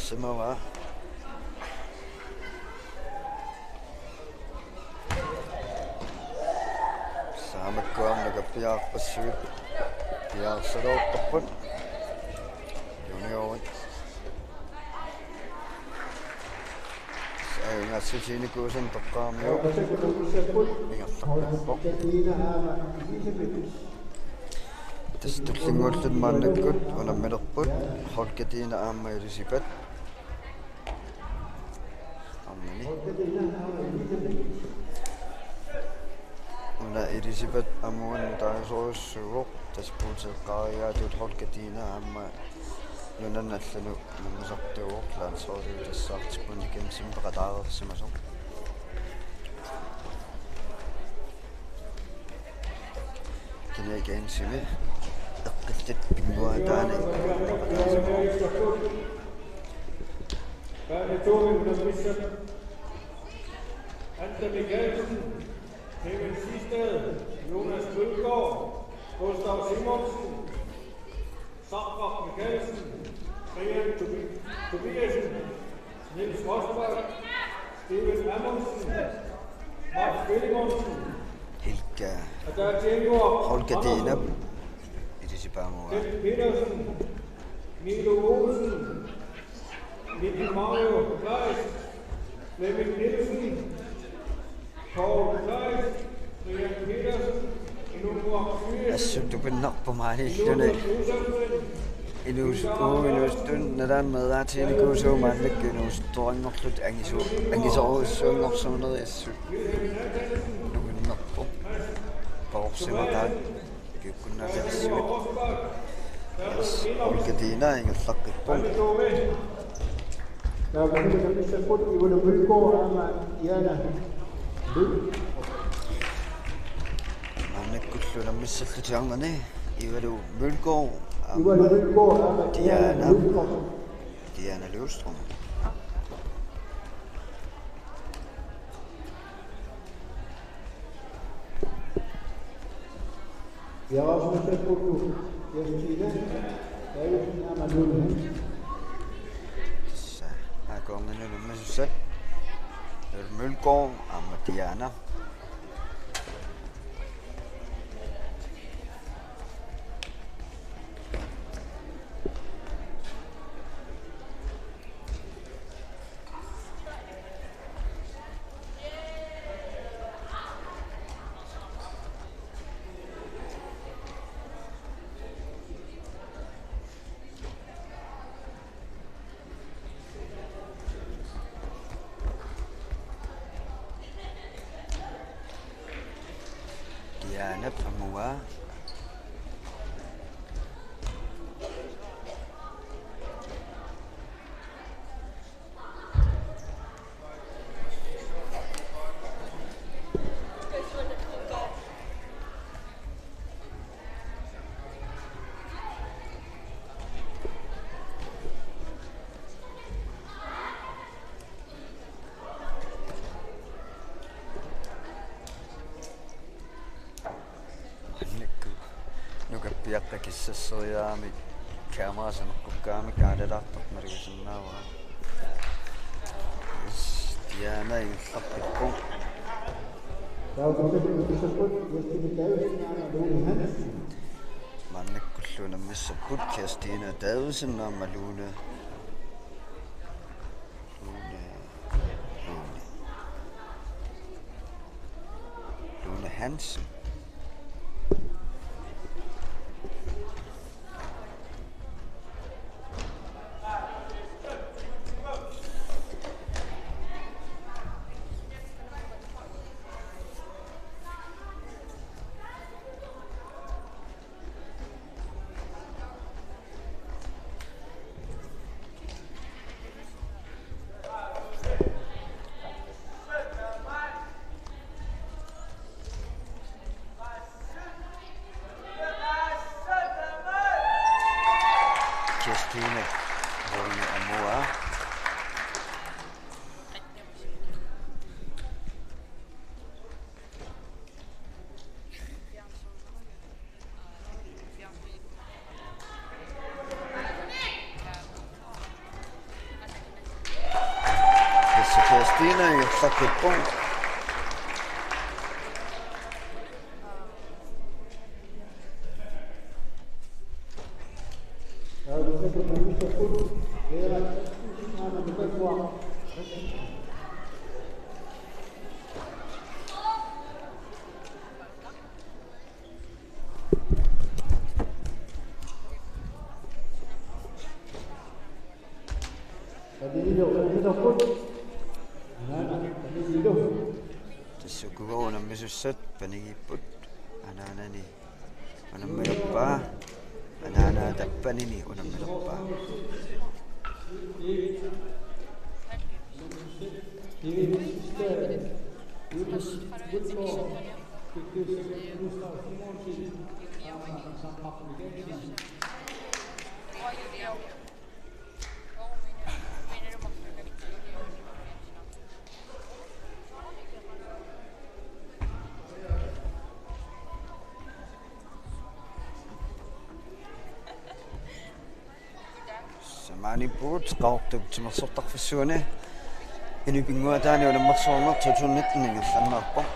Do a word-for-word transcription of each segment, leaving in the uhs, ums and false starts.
Simava. Saamakkuam nukappiarpassuit piaarsaluarparput. Juniorit. Saangassutiinikuusanni toqqaarmiu ingerlaqqippoq. Tassa tullinnguullutik maannakkut unammilerput Holger Dina aamma Elisabeth. Arnani. Una Elisabeth amuan taasorujussuuvoq, tassa puuteqqaarigaatut Holger Dina aamma nunanut allanut unammisartuuvoq, landsholdiutassaartikkuni Jensen peqataareersimasoq. Kina Jenseni eqqillat pinnguaataani. Anda Mikkelsen, Clemens Sistad, Jonas Mølgaard, Gustav Simonsen, Safrak Mikkelsen, Brian Tobi-, Tobiassen, Niels Rosberg, Steven Amundsen, Mads Filemonsen, Helga Holger Dina, Elisabeth Moa, Kent Petersen, Milo Olsen, Mikkel Mario Kleist, Flemming Nielsen, Assut tupinnarpoq maaniilluni. Inuus-, uu, inuusuttut nalaani meeraatiginikuusugut maannakkut inuusuttoranngorlutik angisu-, angisoorujussuanngorsimanerat assut tupinnarpoq. Poorsimaqaat. Kiukkunnaatalissuit. Yes, Holger Dina ingerlaqqippoq. Maannakkullu unammissallutik arnani Ivalu Mølgaard aamma Diana, Diana Løvstrøm. Piareersimassapput Kirstine Davidsen aamma Lone Hansen. Tassa A-koornini unammisussat Ivalu Mølgaard aamma Diana. Diana amuaa. Maannakkut nukappiaqqat kissasseriaramik kamera saneqqukkaangamik aalalaartoq malugisinnaavara. Yes, Diana ingerlaqqippoq. Maannakkullu unammissapput Kirstine Davidsen aamma Lone. Lone, Lone, Lone Hansen. Kirstine Lone amuaa. Ina ingerlaqqippoq. Tassa ukua unammisussat panigipput. Anaanani unammilerpaa. Anaanaata panini unammilerpaa. Samaaniippugut Qaqortup timersortarfissuani. Inuit pinnguaataani unammersuarneq to tusind nitten ingerlanneqarpoq.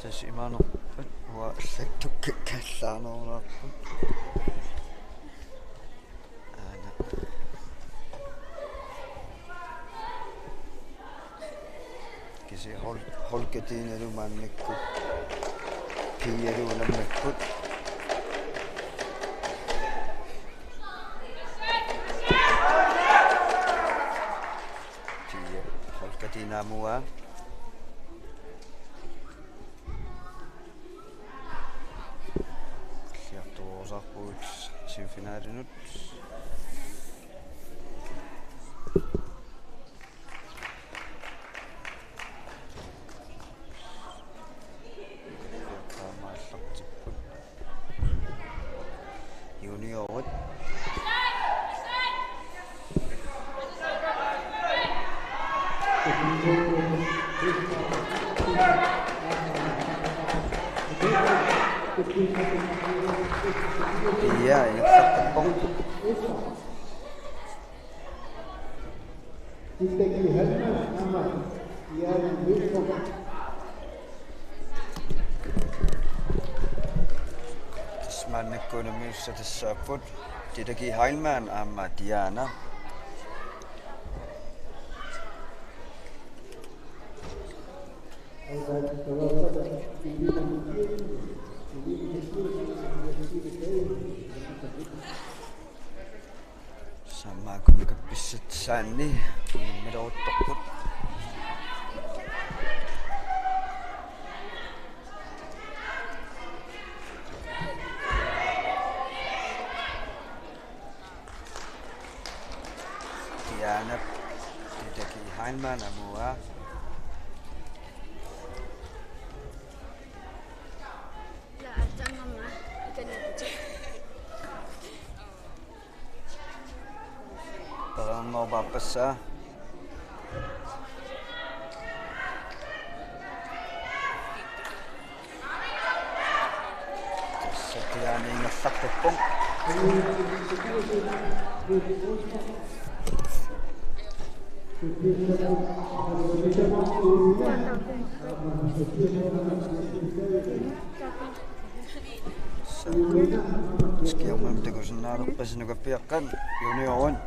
Tassa imaannerpat uanga allattukkakka allaanerulaarput. Aana. Kisianni hold-, holdgardinalu maannakkut. Pialu unammikkut. Pia holdgardinaa amuaa. Siartuusaarpugut semifinalinut. Juniorit. Ja, ingerlaqqippoq. Tassa maannakkut unammiussat tassaapput Ditte G. Heilmann aamma Diana. Saammaakkummi kappissat saanni unammileruttorput. Diana Ditte G. Heilmann amuaa. Pereernerup aappassaa. Tassa Diana ingerlaqqippoq. Skiarmam takusinnaalerpasi nukappiaqqat juniorit.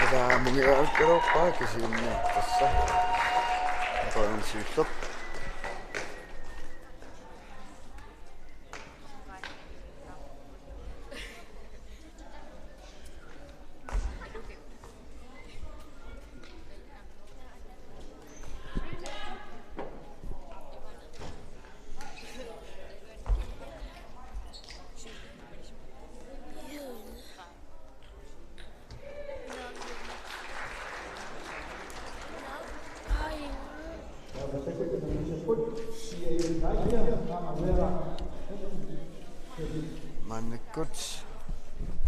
Ila mungiaakkaluarpaa kisianni tassa. Aperin siulleq. Maannakkut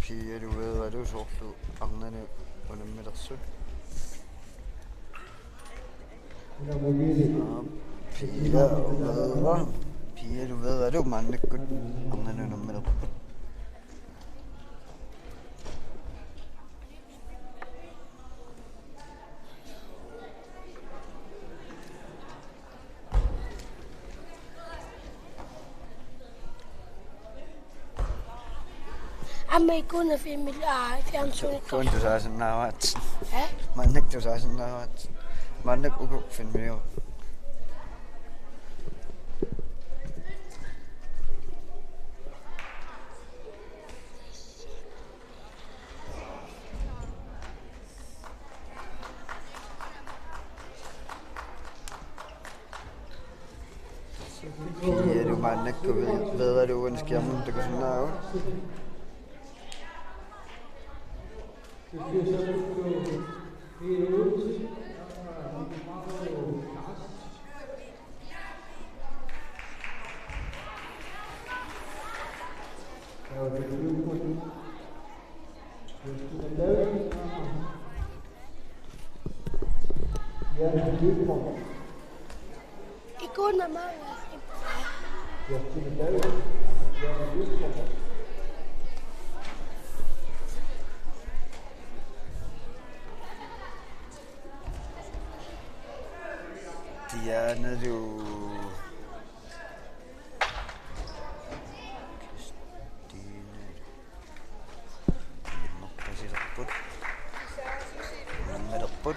Pia Lueeralu soorlu arnanut unammilersut. Aa, Pia Lueera, Pia Lueeralu maannakkut arnanut unammilerput. Aamma ikuuna filmili, aa, fjernsyni. Kun tusaasinnaavaat. Hæ? Maannakkut tusaasinnaavaat. Maannakkut uku filmiliu. Pialu maannakkut ve-, Veeralu uani skærmimi takusinnaavat. Ikuuna maanga. Tiaanalu. Tiaanalu. Noqqasilerput. Nammalerput.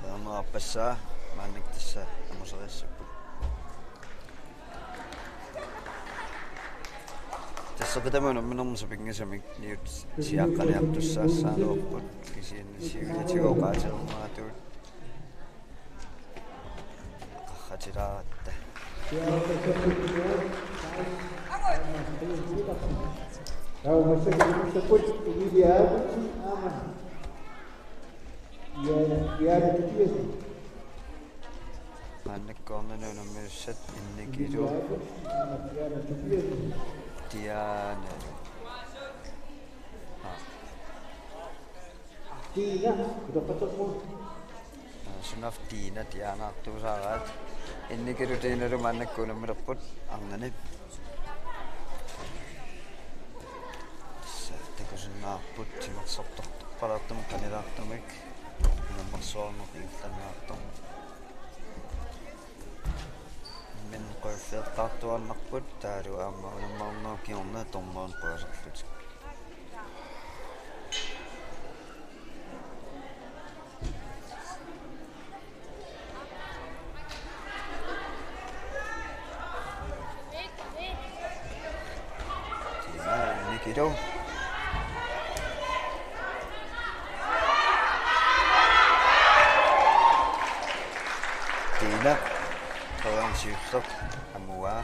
Taamaappoq tassa maannakkut tassa anguseriassapput. Tassa qitamiunnermi sapinngisamik niutsiaqqaniartussaassaanerput kisianni siuliatigut oqaatigineqartuut. Qaqatilaaratta. Maannakkut arnanut unammiussat Innikilu. Tiaanalu. Aa. Tiina, utoqqatserpoq. Aa, sunaaffa Tiina tiaanaartuusaaraat. Innikilu Tiinalu maannakkut unammilerput arnani. Tassa takusinnaavarput timersortorpalaartumik qanilaartumik unammersuarneq ingerlanneqartoq. Men qujaffigeqqaartuaannarput taavalu aamma unammarnerup kingorna dommerit qujasorlutik. Tiina Innikilu. Tiina, taava siulleq amuaa.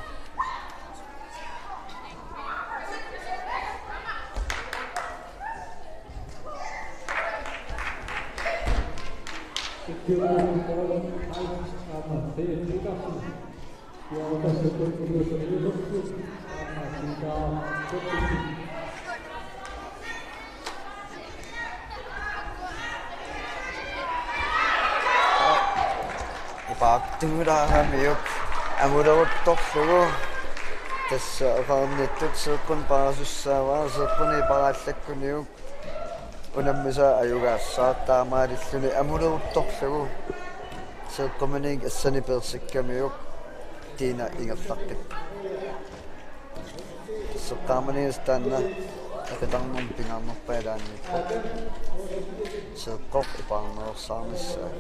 Artungulaaramiuk amuleruttorlugu. Tassa oqarnittut seeqquni paasussaavaa, seeqquni paallakkuniuk unammisaa ajugaassaaq, taamaalilluni amuleruttorlugu seeqquminik assani peersikkamiuk Tina ingerlaqqippoq. Seqqaamaniis taanna eqitarnermik pingaarnerpaat ilaanniippoq. Seeqqoq ipaarneersaarnissaa.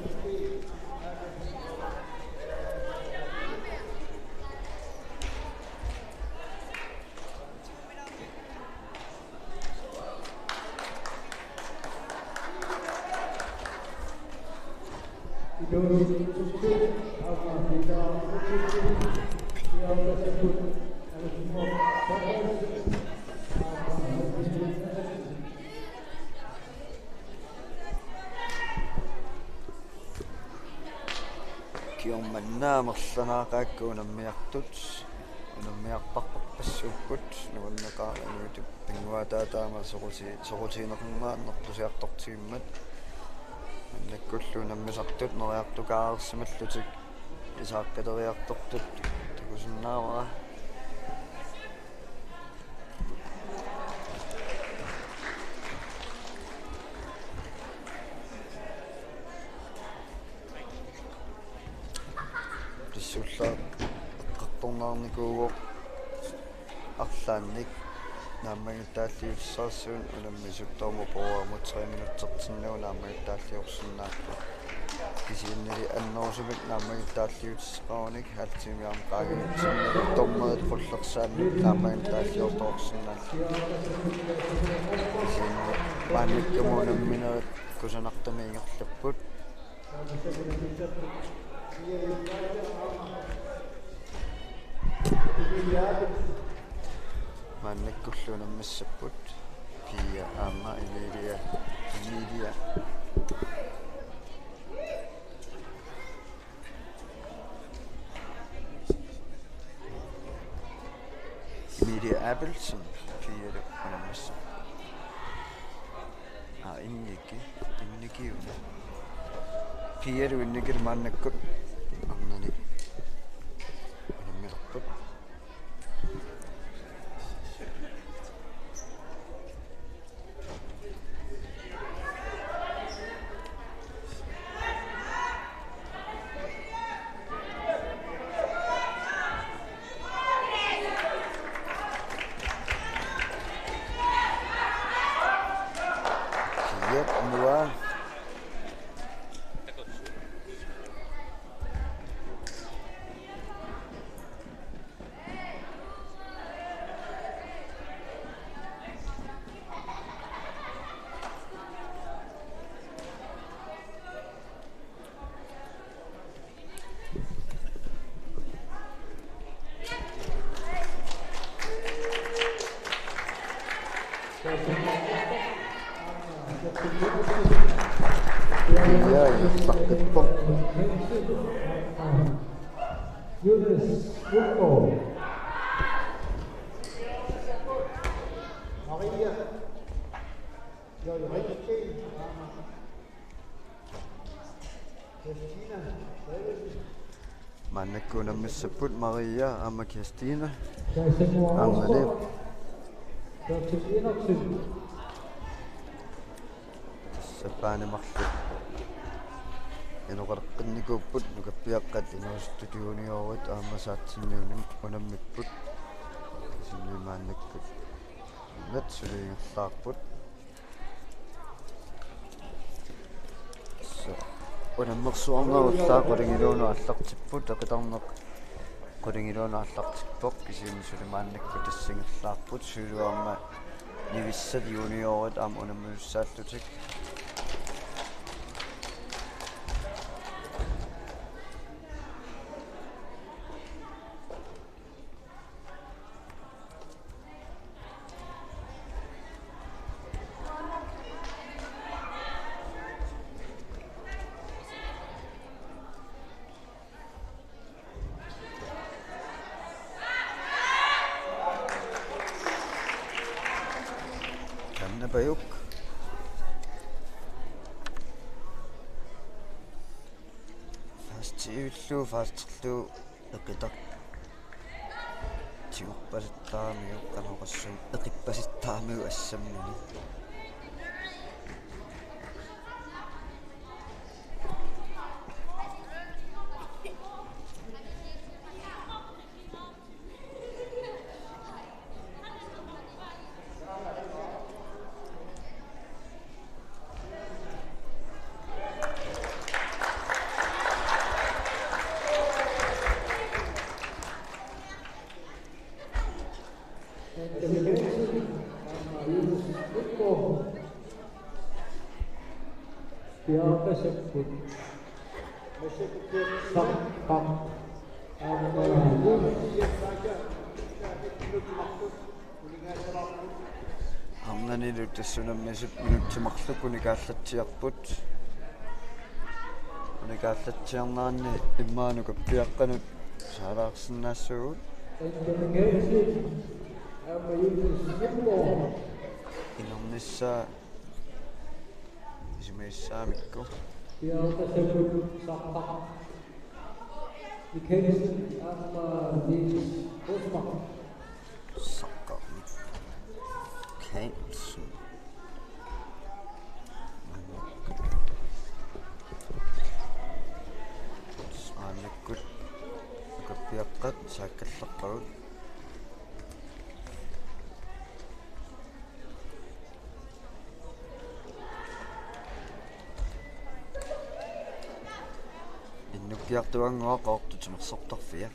Kingorna amerlanaaqaakka unammiartut, unammiartarpassuupput, nuanneqaaq inuit pinnguaataat taama soquti-, soqutigineqarnerat nertusiartortigimmat. Maannakkullu unammisartut neriartukaarsimallutik isaaqqileriartortut takusinnaavara. Tassuullaaqqartornaarnikuuvoq arlaannik naammagittaalliutissaassuugut unammisut, taama pooraammut tre minutsertinnagu naammagittaalliorsinnaapput. Kisiannili annerusumik naammagittaalliutissaqarunik halv time aamma qaangiutsinnagu dommerit qullersaannut naammagittaalliortoorsinnaallutik. Kisianni maannakkumut unamminerit kusanartumik ingerlapput. Maannakkullu unammissapput Pia aamma Emilia. Emilia. Emilia Abelsen, Pialu unammissaaq. Aa, Inniki, Inniki una. Pialu Inniki maannakkut arnani unammilerput. Kiap mua. Ja, ja, takkippoq. Jonas Ulgaard. Maria. Jo, jo, rigtig. Maannakkut unammissapput Maria aamma Kirstine. Aamma Liv. Tassa paani marluk inoqalerqinnikuupput nukappiaqqat inuusuttut juniorit aamma saatsinniunut unammipput. Sinni maannakkut nat suliingerlaarput. Unammersuarnerup ullaaq qulingiluunut aallartipput, eqitarneq qulingiluunut aallartippoq, kisianni suli maannakkut tassa ingerlaarput, suli aamma Nivissat juniorit aamma unammisaallutik. Kannapajuk. Tiillu faasterlu eqitaq. Tigorpasittaramiuk qanoq oqassuunga, eqippasittaramiuk assammini. Piaatasakkut. Saqqaq. Arnanilu tassunammisut minutsit marluk unikaallatsiarput. Unikaallatsiarneranni immaqa nukappiaqqanut saalaarsinnaassavagut. Inernissaa isumagissagakku. Piaatasakkut Saqqaq Mikkelsen aamma Niels Rosbach. Saqqaq Mikkelsen. Maannakkut nukappiaqqat saakkallarpagut. Innukkiartuannguaq Qoortut timersortarfia.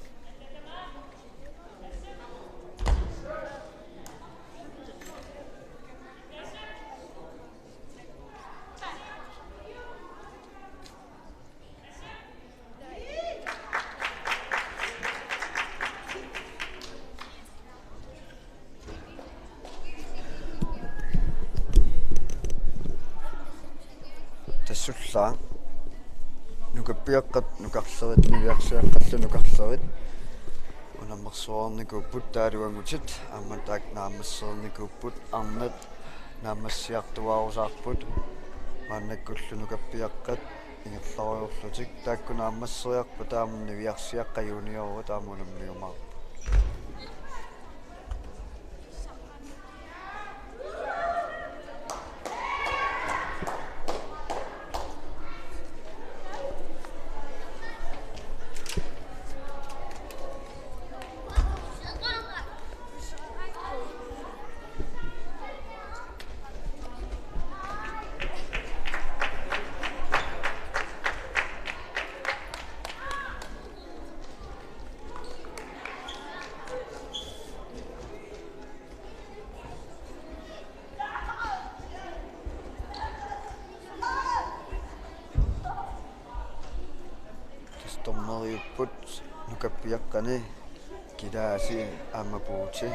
Tassullaaq nukappiaqqat nukarlerit, niviarsiaqqallu nukarlerit unammersuarnikuupput, taava uagutit aamma taakku naammassereernikuupput, arnat naammassiartuaarusaarput, maannakkullu nukappiaqqat ingerlariarlutik taakku naammasseriarput, taava niviarsiaqqat juniorerput, taava unammiumaarput. Tassa dommeriupput nukappiaqqani Kilaasi aamma Puuti.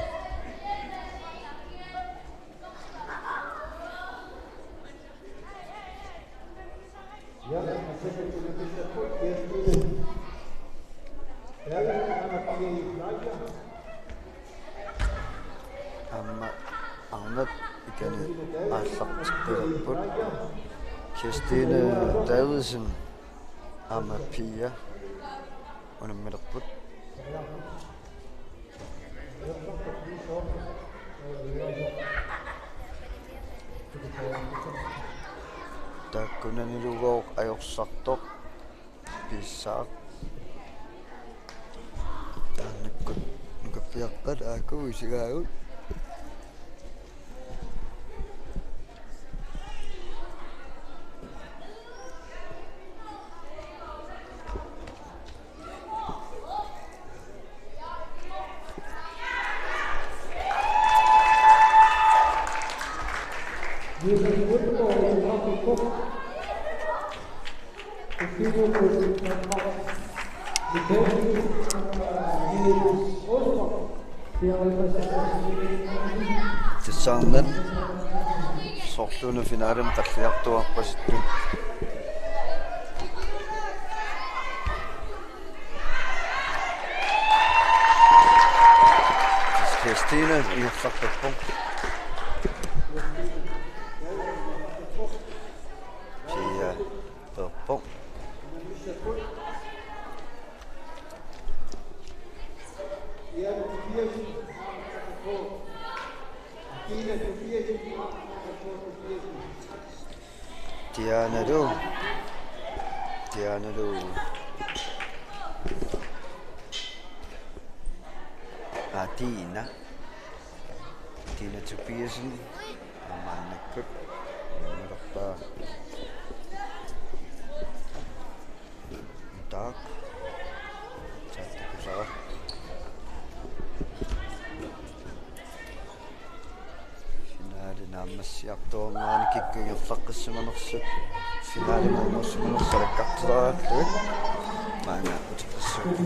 Aamma arnat ikani aallartippilerput. Kirstine Davidsen aamma Pia unammilerput. Taakkunanilugooq ajorsartoq piissaaq. Taannakkut nukappiaqqat aajuku isigaagut. Tassaarnaq soorluuna finaalimi qalliartuaarpasittut. Kirstine ingerlapput. Pia peerpoq. Dianalu. Dianalu. Aa, Tina. Tina Tobiassen. Maannakkut. Maannakkut. Taak. Taak, takusara. Finale naammassiartornerani kikkut ingerlaqqissimanersut. Finale nummer syv salakkartulaarlugu. Maanna uterfissuugut.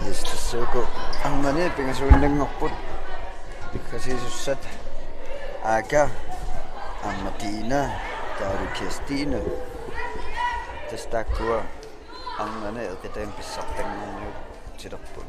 Yes, tassa uku arnani pingasuinnanngorput. Pikkasiisussat Aaka aamma Tina, taavalu Kirstine. Tassa taakkua arnani eqitami pissartanngorniutilerput.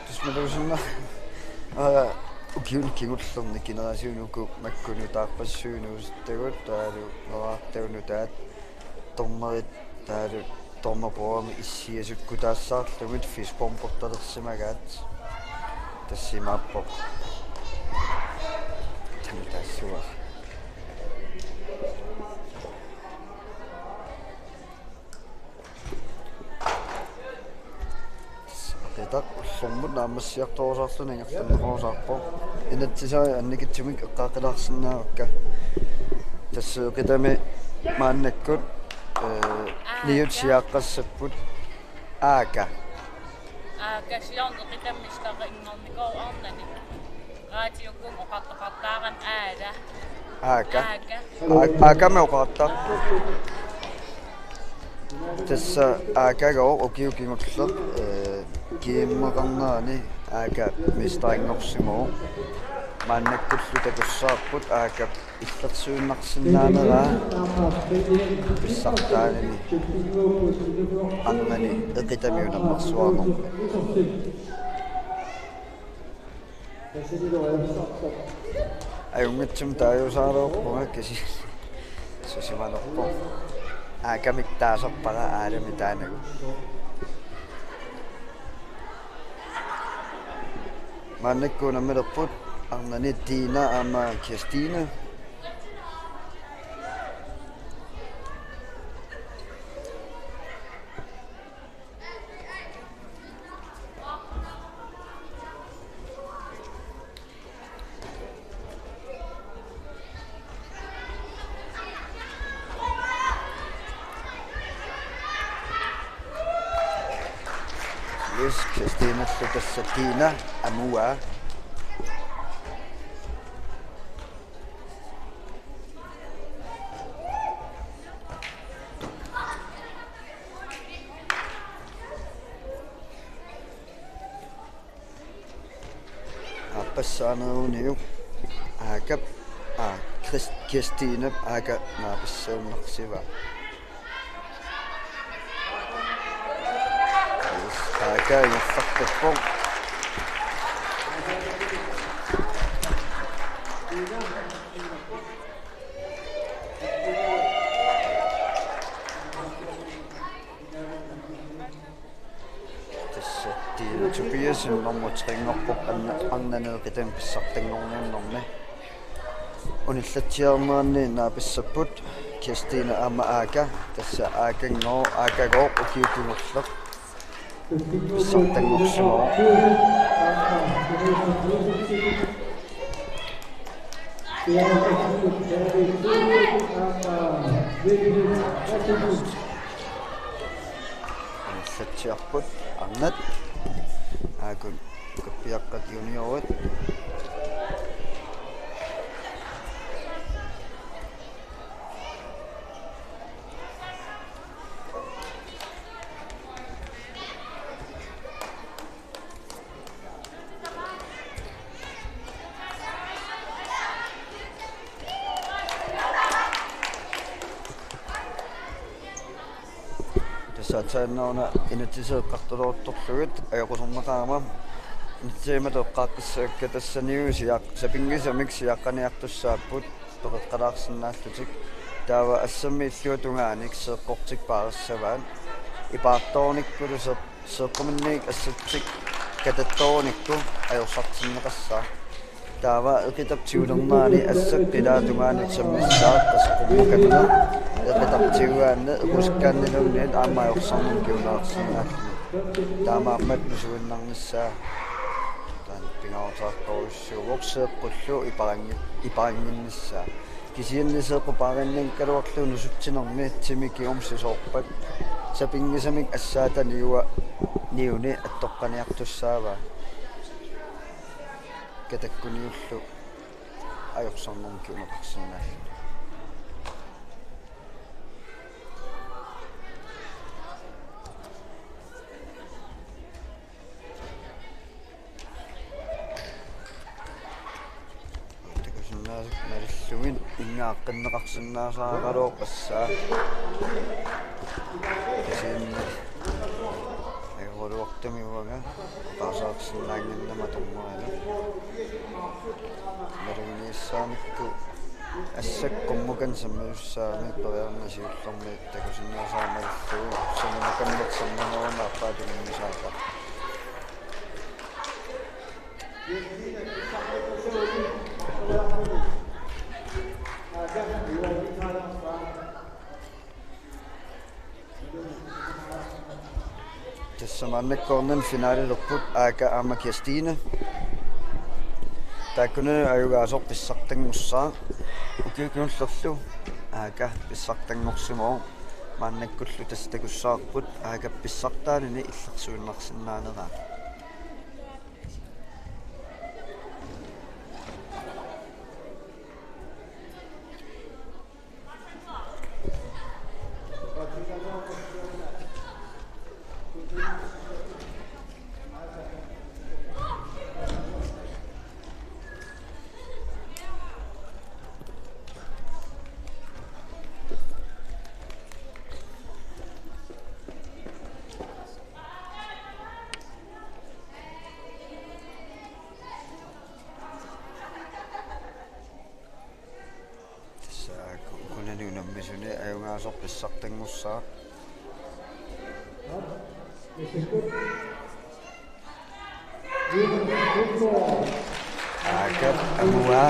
Tusmaluusunna. Aa, ukiuni kingullerni generation uku makku nutaarpassuit nuusuttagut, taavalu nutaartagut nutaat, dommerit taavalu dommerbordet issiasukkutaassaarlugit fistbumpertalersimagaat. Tassa imaappoq. Taanna taassuma. Eqitaq ullormut naammassiartorusaarluni ingerlanneqarusaarpoq. Inatsisai annikitsumik eqqaaqilaarsinnaavakka. Tassa eqitami maannakkut, ee, niut siaaqqassapput. Aaka. Aaka siorna eqitami mistaraq inngornikoq arnani. Raatiukkut oqartoqartaarami Aala. Aaka. Aaka. Aa-, Aakami oqartarpoq. Tassa Aakagooq ukiut kingulleq, ee, GM-eqarnerani Aaka mesterinngorsimavoq. Maannakkullu takussavarput Aaka illersuinnarsinnaaneraa pissartaanani arnani eqitami unammersuarnermi. Ajunngitsumik taaguusaarpunga kasi susimalerpoq. Aakamik taasarpara Aalami taanagu. Maannakkut unammilerput arnani Tina aamma Kirstine. Yes, Kristinallu tassa Tina Amua. Aappassaaneruniuk Aakap, aa, Chris-, Kirstinep Aaka naapassuunnarsivaa. Aaka iortarput. Tassa Tina Tobiassen nummer tre-nngorpoq, arna-, arnanut qitani pissartanngorniunnermi. Unillatsiarnerani naapassapput Kirstina aamma Aaka, tassa Aakanngooq, Aakagooq ukiut kingulliit pissartanngorsimavoq. Satsiarput arnat. Aakun ukappiaqqat juniorit. Tassa aatsaannguaq inatsiseeqqartuluttorlugit ajoquserneqarama. Inatsisartut eqqaaqqissavakka, tassanilu siaq-, sapinngisamik siaqqaniartussaapput peqeqqalaarsinnaallutik. Taava assammi illuatungaani seeqqortik paarissavaat. Ipaartoornikkulu seeq-, seeqquminniit assatsit katattoorunikku ajorsartinneqassaaq. Taava eqitap tigulerneraani assakka ilaatungaanut sammissaaq, tassa qummukanneq eqitap tigugaanni equsikkaanniluunniit aamma ajorsarnermik kinguneqarsinnaalluni. Taamaammat nusuinnarnissaa taanna pingaaruteqartorujussuuvoq, seeqqullu iparangi-, iparanginnissaa. Kisianni seeqqut paarinngikkaluarlugit nusutsinermi timi kingumut sisoorpat sapinngisamik assaata niua-, niuni attoqqaniartussaavaa. Katakkuniullu ajorsarnermik kinguneqarsinnaalluni. Takusinnaasakkut malillugit inngaaqqinneqarsinnaasaraluarpassaa. Kisianni ajoraluartumik uanga oqaaseqarsinnaannginnama tornarina. Maluginiassaanngikkukkit assakka qummukanneq sammisussaammat periarfissat siullermik takusinnaasara malillugu, sanamukanneq sammineruneq aappaa tunniussaaq. Tassa maannakkornanni finalilerput Aaka aamma Kirstine. Taakkunani ajugaasoq pissartanngussaaq. Ukiut kingullerlu Aaka pissartanngorsimavoq. Maannakkullu tassa takussavarput Aakap pissartaanini illersuinnarsinnaaneraa. Tassa uku-, ukunani unammisuni ajugaasoq pissartanngussaaq. Aakap amua.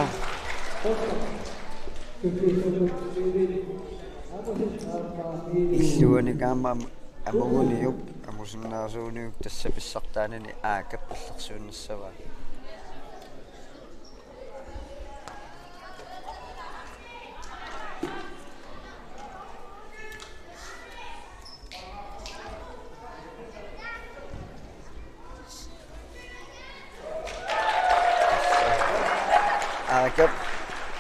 Illuanik aamma am-, amuguniuk, amusinnaasuuniuk tassa pissartaanini Aakap illersuinnassavaa. Aakap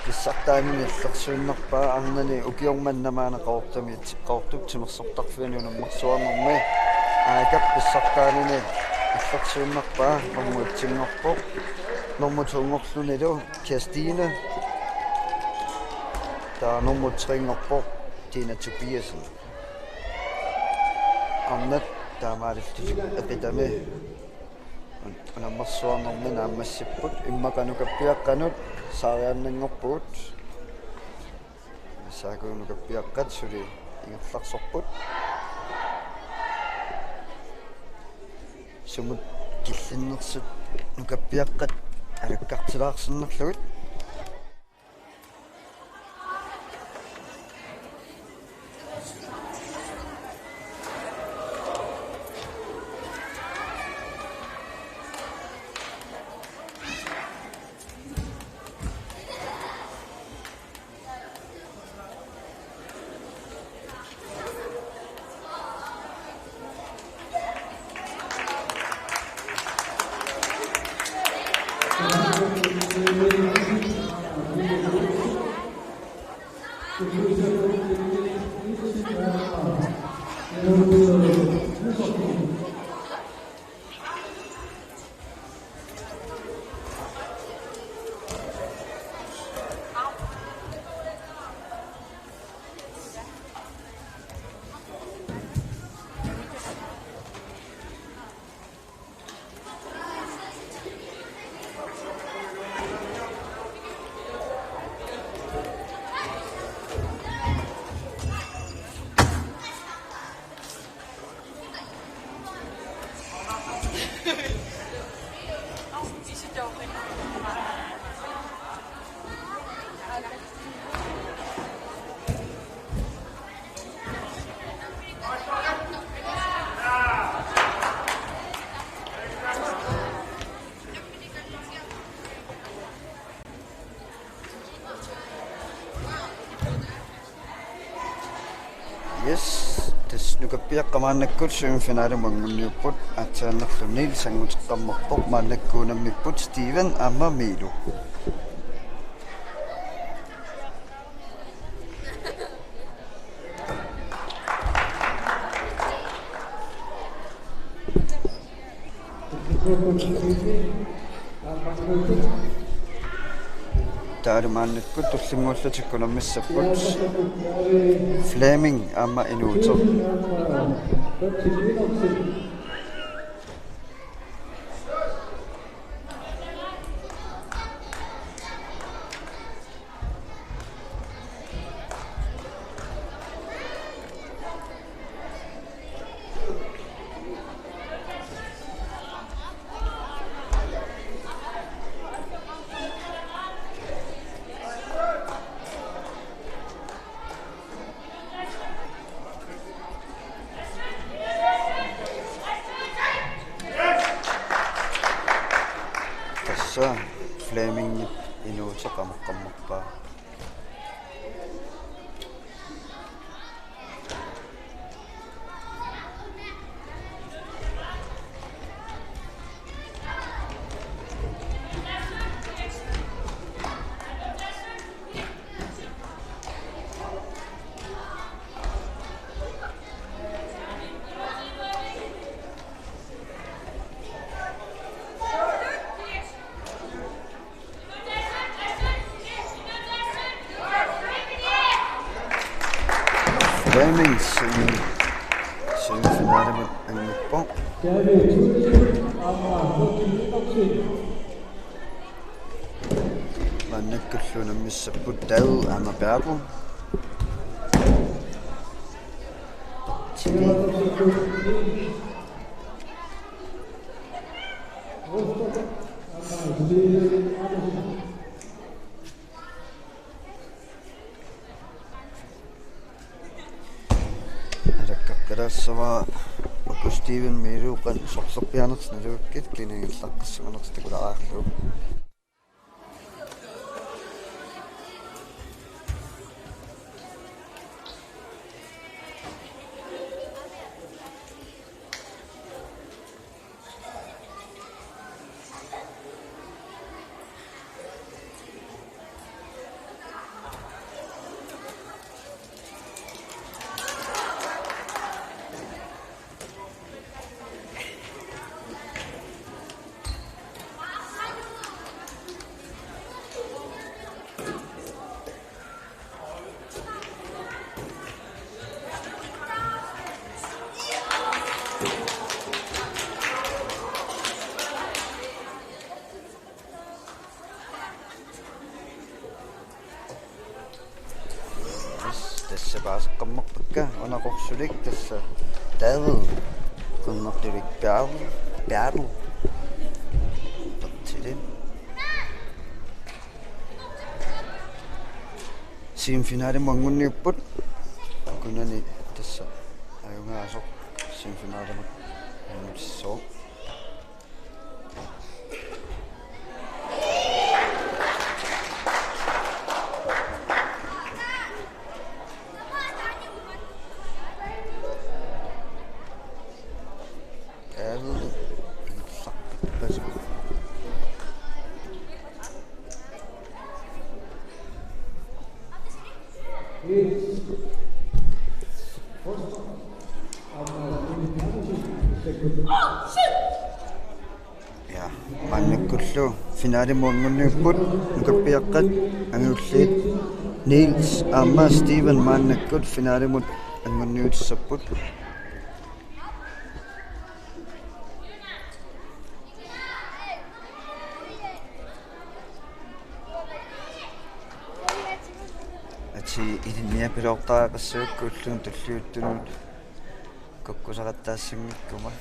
pissartaanini illersuinnarpaa, arnani ukioq manna maani Qaqortumi, Qaqortup timersortarfiani unammersuarnermi Aakap pissartaanini illersuinnarpaa, nummer etsinngorpoq, nummer to-nngorlunilu Kirstine, taava nummer tre-nngorpoq Tina Tobiassen. Arnat taamaalillutik eqitami unammersuarnermi naammassipput, immaqa nukappiaqqanut saariaannanngorpugut. Massakkut nukappiaqqat suli ingerlaarsorput. Sumut killinnersut nukappiaqqat alakkartilaarsinnarlugit. Yes, tassa nukappiaqqat maannakkut semifinalimut anguniupput, aatsaannarlu Niels anguteqqammerpoq, maannakkut unammipput Steven aamma Miilu. Taavalu maannakkut tullinnguullutik unammissapput Flemming aamma inuuteq. Tassa Flemmingip inuuteq aamma aqqammerpaa. Flemming semi-, semifinalimut anguppoq. Maannakkullu unammissapput David aamma Bjarke. Alakkartalaassavara uku Steven Miilu qanoq sorlerpiaanersoq nalugakkit, kina ingerlaqqissuunersoq takulaarlugu. Paaseqqammerpakka una qorsulik tassa David. Kunnertulik Battle. Battle. Bertilin. Semifinalimut anguniupput. Kunani tassa ajugaasoq semifinalimut angutissaaq. Ja, maannakkullu finalimut anguniupput nukappiaqqat angajulliit. Niels aamma Steven maannakkut finalimut anguniutissapput. Atii ilinniapiloortariaqassagakku ulluni tulliuttunut kukkusaqattaassanngikkumma.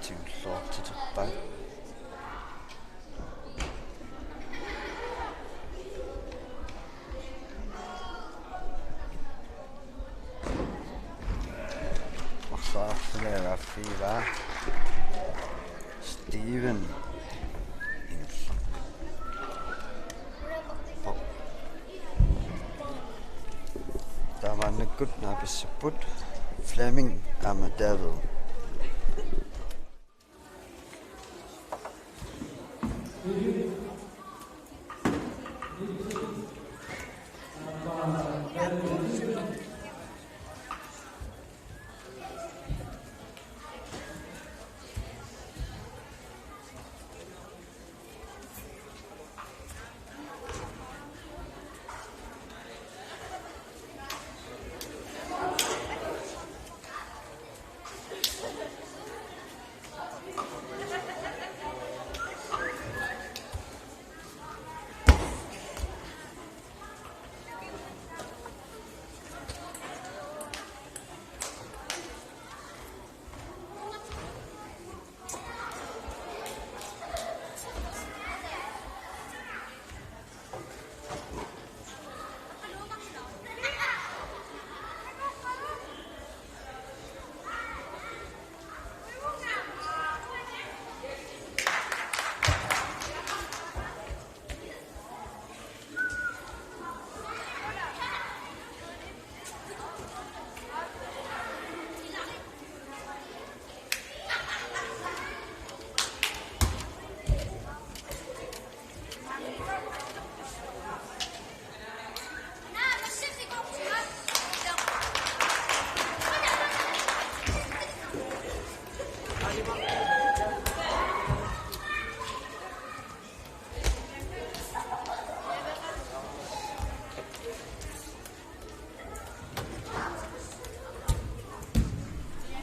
Tingulluartiterpaat. Marsaarsilaagaaffiilaa. Steven. Taamaannakkut naapissapput Flemming aamma David.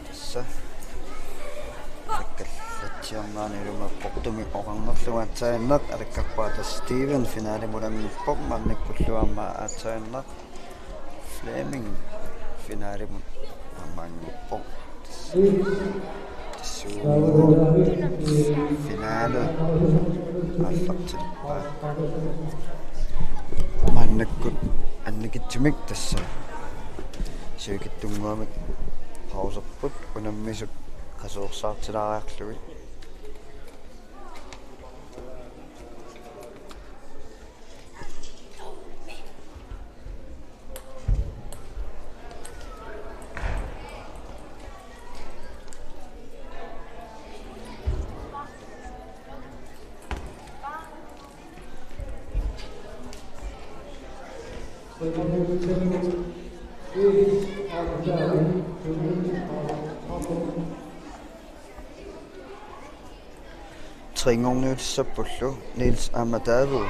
Tassa. Takkallatsiarnaani ilumut portumik oqarnerlugu aatsaannaq alakkarpara, tassa Steven finalimut annguppoq, maannakkullu aamma aatsaannaq Flemming finalimut aamma annguppoq. Tassuugu finale aallartippaat. Maannakkut annikitsumik tassa sivikitsunnguamik pauserput unammisut qasuersaartilaariarlugit. Tre-nngorniutissappullu Niels aamma David.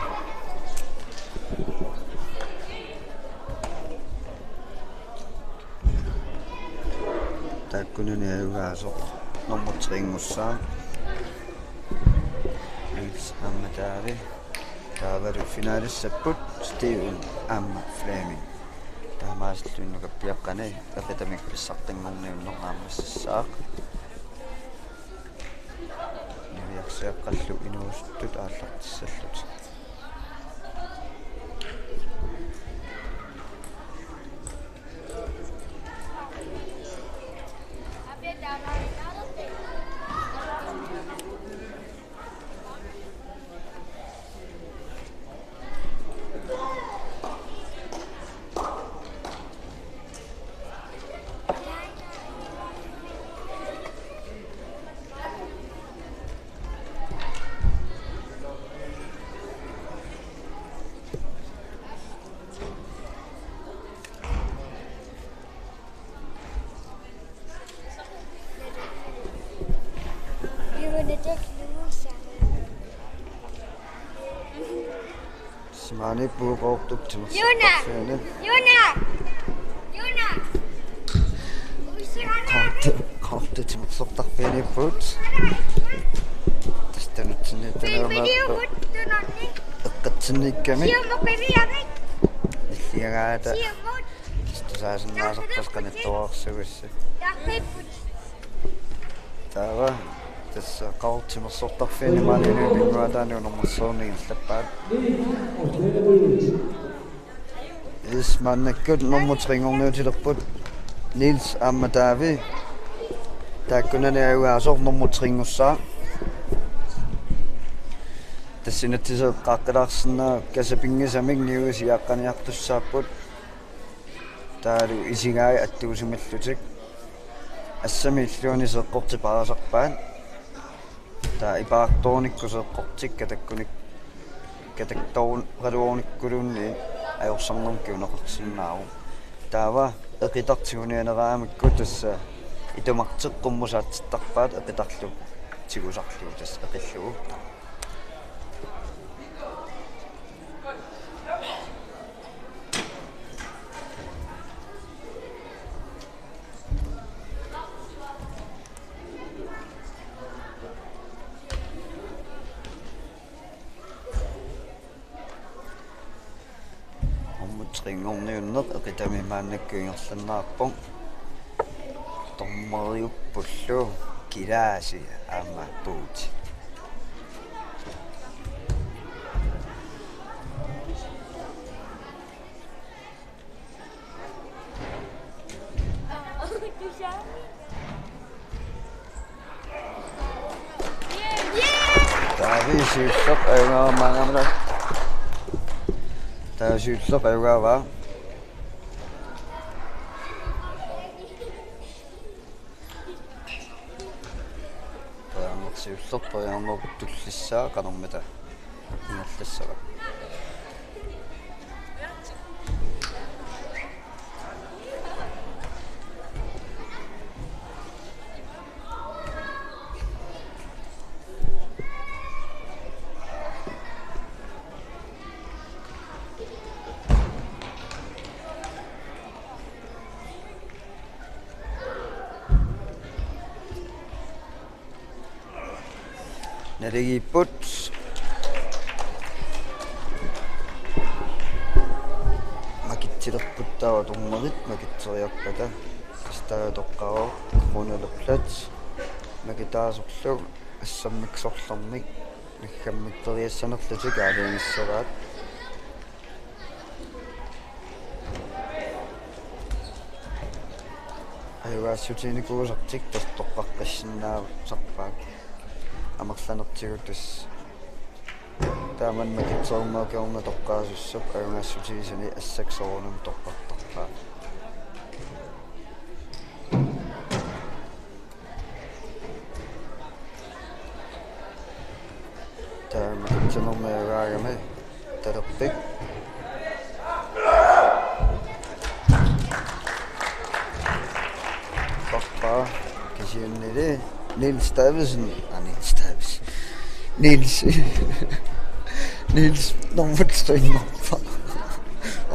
Taakkunani ajugaasoq nummer tre-nngussaaq. Niels aamma David. Taavalu finalissapput Steven aamma Flemming. Taamaasilluni nukappiaqqani eqitamik pissartanngorniunneq naammassissaaq. Niviarsiaqqallu inuusuttut aallartissallutik. Simaani puukoortut timersortarfiani. Juna! Juna! Qoortut, qoortut timersortarfianiipput. Tassa tanutsinni talermat eqqatsinniikkami. Nilliagaata. Tassa tusaasinnaasarpassi qanittuarsuussi. Taava tassa qoortut timersortarfiani maani inuit pinnguaataanni unammersuunngillat. Is maannakkut nummer tre-nngorniutilerput Niels aamma David. Taakkunani ajugaasoq nummer tre-nngussaaq. Tassa inatsiseeqqaaqqilaarsinnaa kasapinngisamik niuisiaqqaniartussaapput. Taavalu isigai attuusimallutik. Assami illuini seeqqortit paasisarpaat. Taava ipaartuunikkut seeqqortikka takkunik kataktoorun qaluornikkuluunniit ajorsarnermik kiuneqarsinnaavoq. Taava eqitartigunnianeraamikku tassa itumartik qummusaatittarpaat eqitarlu tigusarlugu tassa eqillugu. Nummer tre-nngorniunneq eqitami maannakkut ingerlanneqarpoq. Dommeriuppullu Kilaasi aamma Puuti. Taava siulleq ajugaavaa maannamut. Taava siulleq ajugaavaa. Periarnersiulleq periarnerup tullissaa qanormita ingerlassava. Naligiipput. Makitsilerput taava dommerit makitseriarpata. Tassa taava toqqaavoq runelerlat makitaasorlu assammik sorlermik naggammik periassanerlutik aalajangissavaat. Ajugaassutiginikuusartik tassa toqqaqqissinnaasarpaat. Amerlanertigut tassa taamani makitserumaakiorna toqqaasussap ajugaassutigisani assaksoorunami toqqartarpaat. Taava makitsernermi ajugaagami talerpik. Kisiannili Niels Davidsen, ah, Niels Davidsen. Niels. Niels nummer tre-nngorpoq.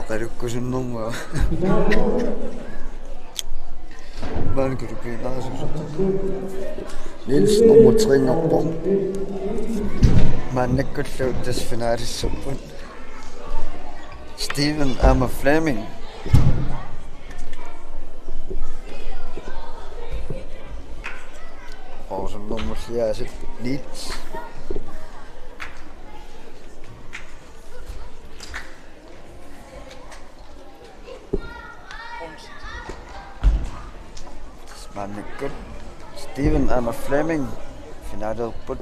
Oqalukkusunnerma. Maani kulupiinaasu. Niels nummer tre-nngorpoq. Maannakkullu tassa finalissarput. Steven aamma Flemming. Poulsen nummer fire, Niels. Maannakkut Steven aamma Flemming finalerput.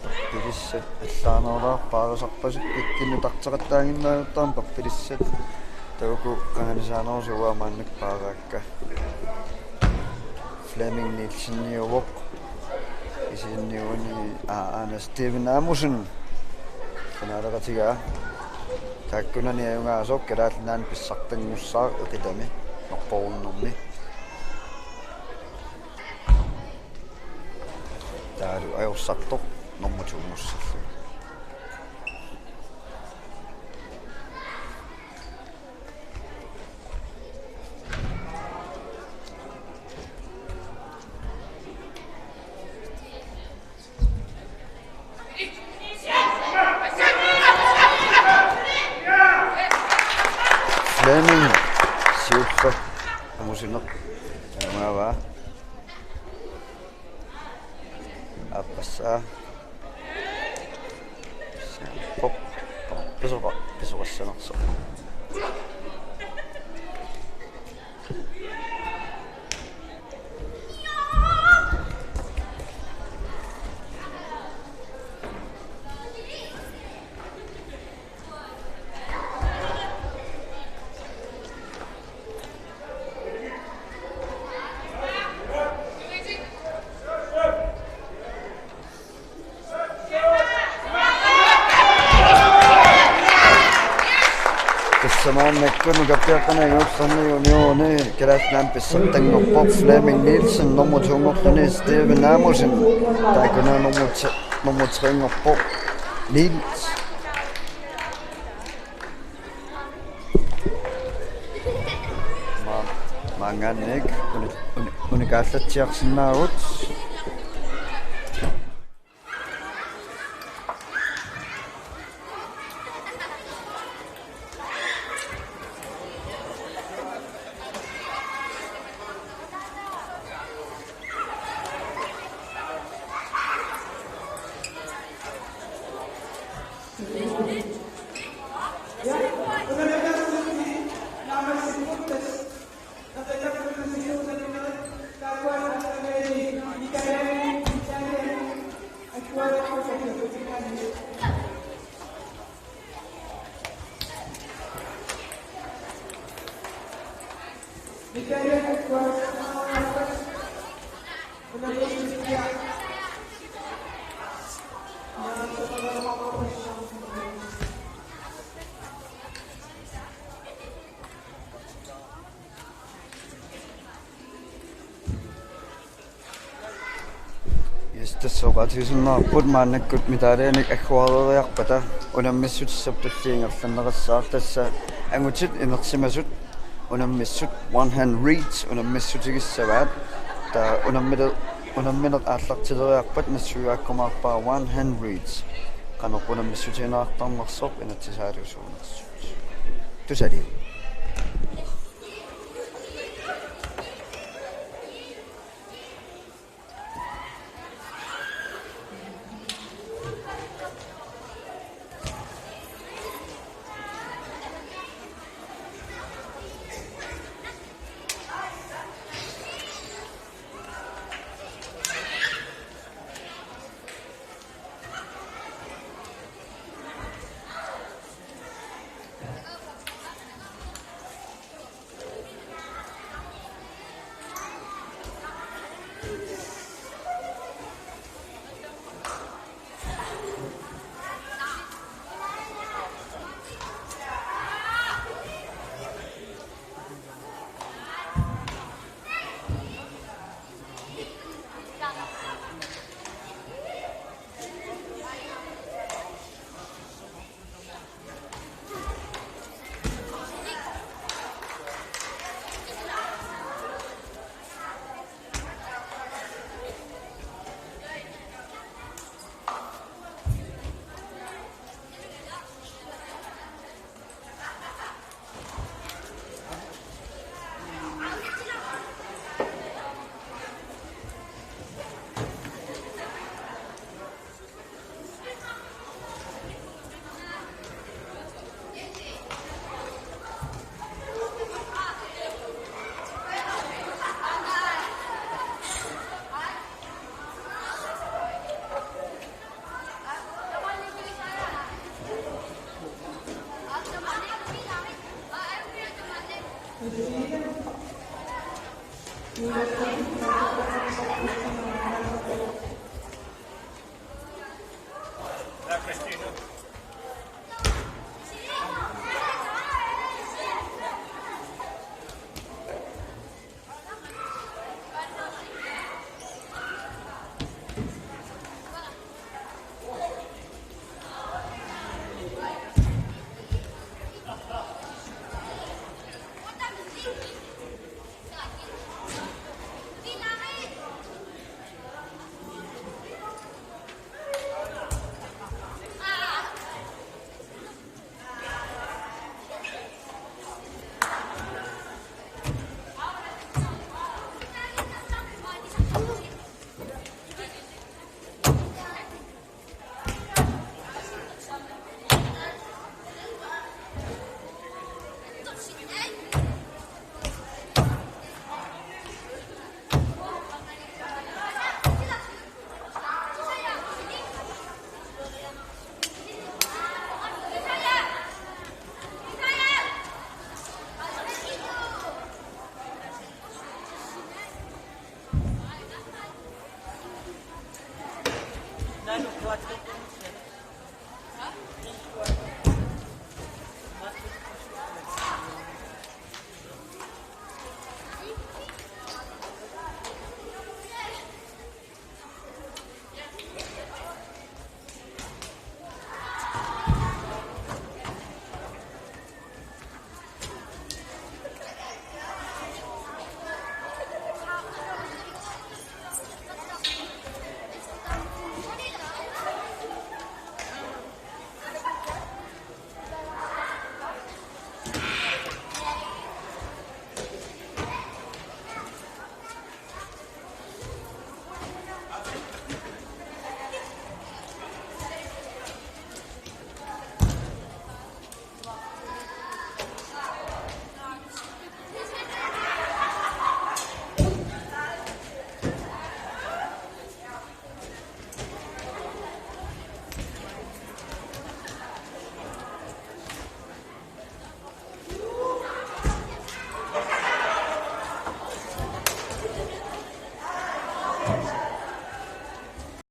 Pappilissaat allaanerulaarput paarisarpasut, ikkunneqartaqattaaginnartarput pappilissaat. Taakku qanganisaanerusut uanga maannakkut paaraakka. Flemming Nielsen niuvoq. Isiinniuni aana Steven Amusen. Finaleqatigaa. Taakkunani ajugaasoq Kalaallit Nunaanni pissartanngussaaq eqitami norpoorunnermi. Taavalu ajorsartoq nummer to-nngussallugu. Flemming siulleq amusineq. Taamaavaa. Aappassaa. Pop. Pisoqa-, pisoqassanersoq. Tassa maannakkut nukappiaqqaneq ajornartorsiorneq unioruni Kalaallit Nunaanni pissartanngorpoq Flemming Nielsen, nummer to-nngorluni Steven Amusen, taakkunani nummer t-, nummer tre-nngorpoq Niels. Ma-, maanngaanniit uni-, uni-, unikaallatsiarsinnaavugut. Yes, tassa oqaatigisinnaarput maannakkut medaljamik agguareriarpata unammissutissap tulliup ingerlanneqassaaq, tassa angutit inersimasut unammissut one hand reach unammissutigissavaat. Taava unammile-, unammineq aallartileriarpat nassuiaakkumaarpara one hand reach. Qanoq unammissutiinnartarnersoq inatsisaalu suunersut. Tusarlugu.